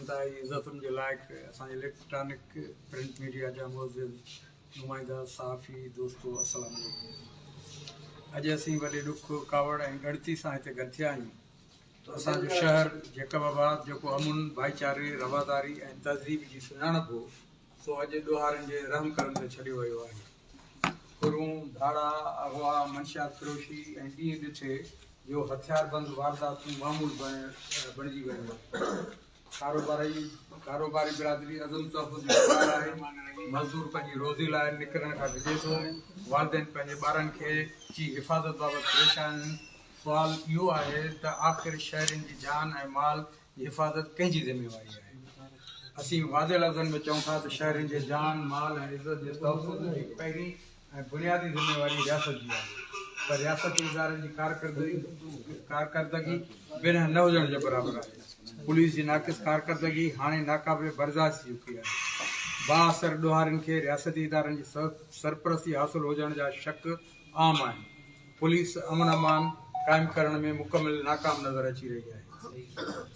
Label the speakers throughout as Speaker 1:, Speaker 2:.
Speaker 1: انتهائي عزتن جي لائق اسان جي اليڪٽرانڪ پرنٽ ميڊيا جا معزز نمائندا صحافي دوستو السلام عليڪم. اڄ اسين وڏي ڏک، ڪاوڙ ۽ ڳڻتي سان هتي گڏ ٿيا آهيون. اسان جو شهر جيڪب آباد جيڪو امن، ڀائيچاري، رواداري ۽ تهذيب جي سڃاڻپ هو، سو اڄ ڏوهارين جي رحم ڪرم تي ڇڏيو ويو آهي. ڦرون، ڌاڙا، اغوا، منشيات فروشي ۽ ڏينهن ڏٺي جو هٿياربند وارداتون معمول بڻجي ويون آهن. ڪاروباري ڪاروباري برادري عدم تحفظ جو شڪار آهي. مزدور پنهنجي روزي لاء نڪرڻ کان ڊڄي ٿو. والدين پنهنجي ٻارن کي جي حفاظت بابت پريشان آهن. سوال اهو آهي ته آخر شهرين جي جان ۽ مال جي حفاظت ڪنهن جي ذميواري آهي؟ اسين واضح لفظن ۾ چئون ٿا ته شهرين جي جان، مال ۽ عزت جي تحفظ جي پهرين ۽ بنيادي ذميواري رياست جي آهي پر رياستي ادارن جي ڪارڪردگي بنهه نه هجڻ جي برابر آهي. پوليس جي ناقص ڪارڪردگي هاڻي ناقابل برداشت ٿي چڪي آهي. بااثر ڏوهارين کي رياستي ادارن جي سرپرستي حاصل هجڻ جا شڪ عام آهن. پوليس امن امان قائم ڪرڻ ۾ مڪمل ناڪام نظر اچي رهي آهي.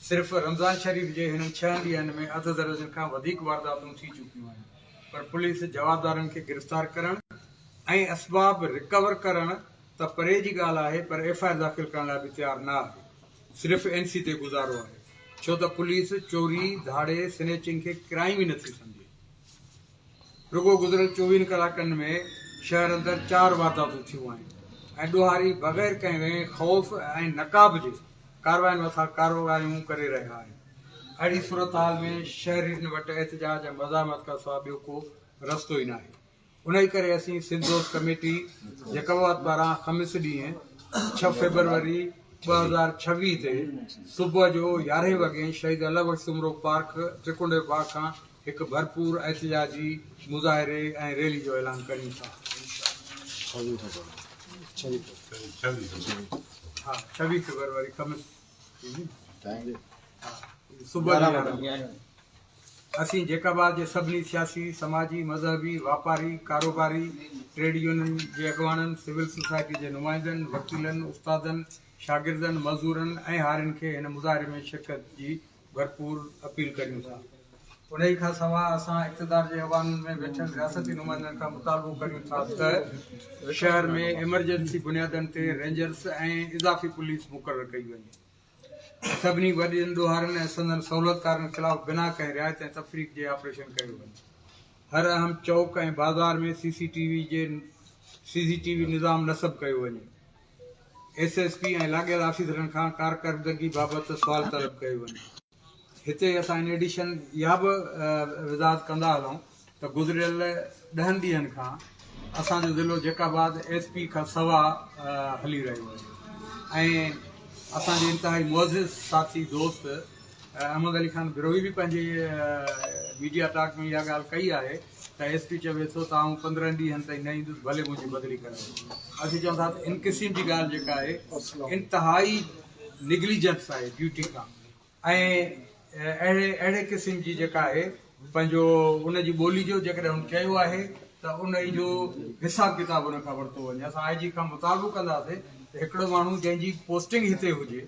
Speaker 1: صرف رمضان شريف جي هنن ڇهن ڏينهن ۾ اڌ درجن کان وڌيڪ وارداتون ٿي چڪيون آهن پر پوليس جوابدارن کي گرفتار ڪرڻ ۽ اسباب رڪور ڪرڻ ته پري جي ڳالهه آهي پر ايف I R داخل ڪرڻ لاء به تيار نه آهي. صرف اين سي تي گذارو آهي ڇو ته پوليس چوري، ڌاڙي، سنيچنگ کي ڪرائيم ئي نٿي سمجهي. رڳو گذريل چوويهن ڪلاڪن ۾ شهر اندر چار وارداتون ٿيون آهن ۽ ڏوهاري بغير ڪنهن خوف ۽ نقاب جي ڪارواين مٿان ڪاروايون ڪري رهيا آهن. اهڙي صورتحال ۾ شهرين وٽ احتجاج ۽ مزاحمت کان سواء ٻيو ڪو رستو ئي ناهي. انهي ڪري اسين سنڌ دوست ڪميٽي جيڪب آباد پاران خميس ڏينهن ڇهه فيبروري 2026 تي صبح جو يارهين وڳي شهيد الله بخش سومرو پارڪ ٽرڪنڊي باغ کان هڪ ڀرپور احتجاجي مظاهري ۽ ريلي جو اعلان ڪريون ٿا. ها 26 فيبروري خميس صبح جو يارهين وڳي. اسين جيڪب آباد جي سڀني سياسي، سماجي، مذهبي، واپاري، ڪاروباري، ٽريڊ يونين جي اڳواڻن، سول سوسائٽي جي نمائندن، وڪيلن، استادن، شاگردن، مزدورن ۽ هارين کي هن مظاهري ۾ شرڪت جي ڀرپور اپيل ڪريون ٿا. انهي کان سواء اسان اقتدار جي ايوانن ۾ ويٺل رياستي نمائندن کان مطالبو ڪريون ٿا ته شهر ۾ ايمرجنسي بنيادن تي رينجرز ۽ اضافي پوليس مقرر ڪئي وڃي ۽ سڀني وڏين ڏوهارين ۽ سندن سهولتڪارن خلاف بنا ڪنهن رعايت ۽ تفريق جي آپريشن ڪيو وڃي. هر اهم چوڪ ۽ بازار ۾ سي سي ٽي وي جي سي سي ٽي وي نظام نصب ڪيو وڃي. ايس ايس پي ۽ لاڳيل آفيسرن کان ڪارڪردگي بابت سوال طلب ڪيو وڃي. هتي اسان ان ايڊيشن اها به وضاحت ڪندا هلون ته گذريل ڏهن ڏينهن کان اسان جو ضلعو جيڪب آباد ايس پي کان سوا هلي رهيو آهي ۽ اسان جي انتهائي معزز ساٿي دوست احمد علي خان بروهي به پنهنجي ميڊيا ٽاڪ ۾ اها ڳالهه ڪئي آهي ته ايس پي چوي ٿو ته آئون 15 ڏينهن تائين نه ايندس ڀلي منهنجي بدلي ڪرايو. اسين چئون ٿا ته ان قسم جي ڳالهه جيڪا آهي انتهائي نگليجنس آهي ڊيوٽي کان ۽ اهڙي اهڙي قسم جي جيڪا آهي پنهنجو ان جي ٻولي جو جيڪڏهن هن چيو آهي ته ان جو حساب ڪتاب ان کان ورتو وڃي. اسان آء جي کان مطالبو ڪنداسين ته هڪڙو ماڻهو جنهن جي پوسٽنگ هتي هجي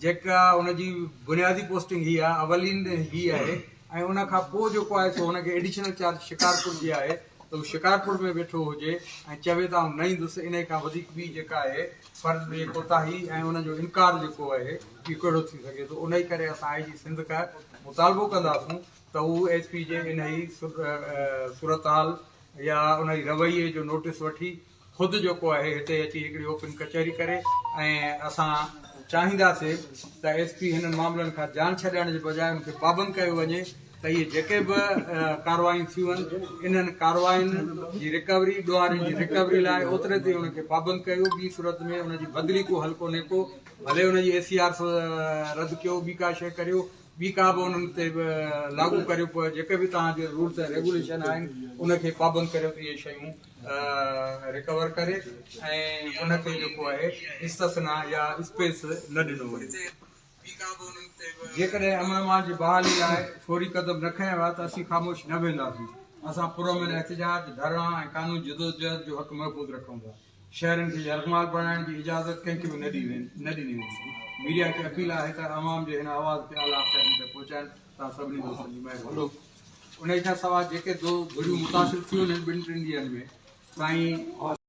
Speaker 1: جيڪا ان جي بنيادي پوسٽنگ هي آهي اولين هي آهي ۽ ان کان پوء جيڪو آهي سو هن کي ايڊيشنل چارج شڪارپور جي آهي ته هو شڪارپور ۾ ويٺو هجي ۽ چوي ته آئون نه ايندس انهي کان وڌيڪ ٻي جيڪا آهي فرض جي ڪوتاهي ۽ ان جو انڪار جيڪو آهي اهو ڪهڙو ٿي سگهي ٿو انهي ڪري اسان آء جي سنڌ کان مطالبو ڪنداسون ته هو ايس پي جي انهي صورتحال يا انهي رويي جو نوٽيس وٺي خود جيڪو آهي هتي اچي هڪڙي اوپن ڪچهري ڪري ۽ اسان چاهينداسي ته ايس پي هنن معاملن کان جان ڇڏائڻ جي بجاء ان کي پابند ڪيو وڃي ته اهي جيڪي به ڪاروايون ٿيون آهن انهن ڪارواين جي رڪوري ڏوهارين جي رڪوري لاء اوتري تي ان کي پابند ڪيو ٻي صورت ۾ ان جي بدلي ڪو حل ڪونهي ڪو ڀلي ان جي اي سي آر رد ڪيو ٻي ڪا شيء ڪريو ٻي ڪا به انهن تي لاڳو ڪريو پوء جيڪي به توهان جي رولس ۽ ريگوليشن آهن ان کي پابند ڪريو ته اهي شيون رڪور ڪري ۽ ان کي جيڪو آهي استثنا يا اسپيس نه ڏنو وڃي. جيڪڏهن امن امان جي بحالي لاء فوري قدم نه کنيا ويا ته اسين خاموش نه ويهنداسين. اسان پرامن احتجاج، ڌرڻا ۽ قانوني جدوجهد جو حق محفوظ رکون ٿا. شهرين کي يرغمال بڻائڻ جي اجازت ڪنهن کي به نه ڏني ويندي. ميڊيا کي اپيل آهي ته عوام جي هن آواز کي اعليٰ اختيارين تائين پهچائن. توهان سڀني دوستن جي مهرباني. انهي کان سواء جيڪي ڌريون متاثر ٿيون آهن ٻن ٽن ڏينهن ۾ سائين.